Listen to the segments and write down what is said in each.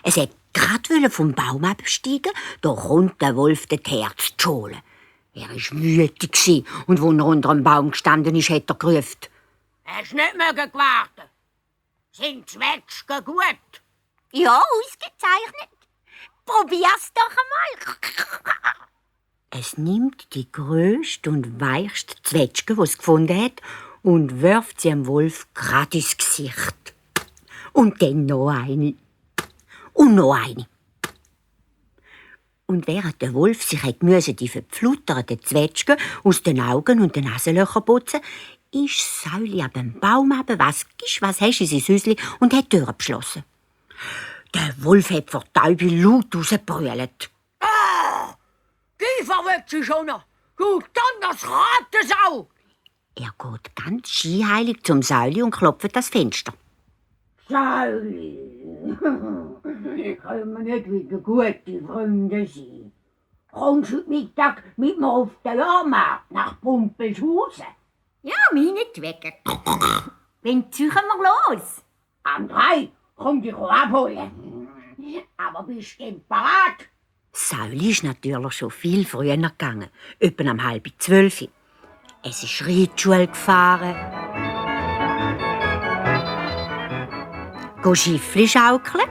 Es hat grad vom Baum absteigen, da kommt der Wolf den Herz zu holen. Er war wütig und als er unter dem Baum gestanden ist, hat er gerufen: Hast nicht warten? Sind Zwetschgen gut? Ja, ausgezeichnet. Probier's doch einmal. Es nimmt die grösste und weichste Zwetschge, die es gefunden hat, und wirft sie dem Wolf grad ins Gesicht. Und dann noch eine. Und noch eine. Und während der Wolf sich die verpflutterten Zwetschgen aus den Augen und den Nasenlöchern putzen, ist Säuli ab dem Baum runter, was hast du in sein Häuschen, und hat die Tür beschlossen. Der Wolf hat vor Täubel laut rausgebrüllt: Kiefer wird sie schon noch! Du Donnersratensau! Er geht ganz scheinheilig zum Säuli und klopft an das Fenster. Säuli, können wir nicht wieder gute Freunde sein? Kommst du heute Mittag mit mir auf den Jahrmarkt nach Pumpelshausen? Ja, meinetwegen. Wann ziehen wir los? Am 3 komm dich abholen. Aber bist du denn parat? Säuli ist natürlich schon viel früher gegangen, etwa um 11:30. Es ist Reitschule gefahren, Schiffli schaukeln.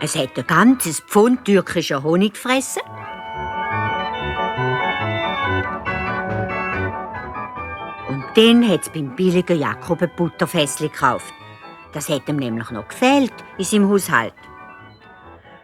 Es hat ein ganzes Pfund türkischen Honig gefressen. Und dann hat es beim billigen Jakob ein Butterfässli gekauft. Das hat ihm nämlich noch gefehlt in seinem Haushalt.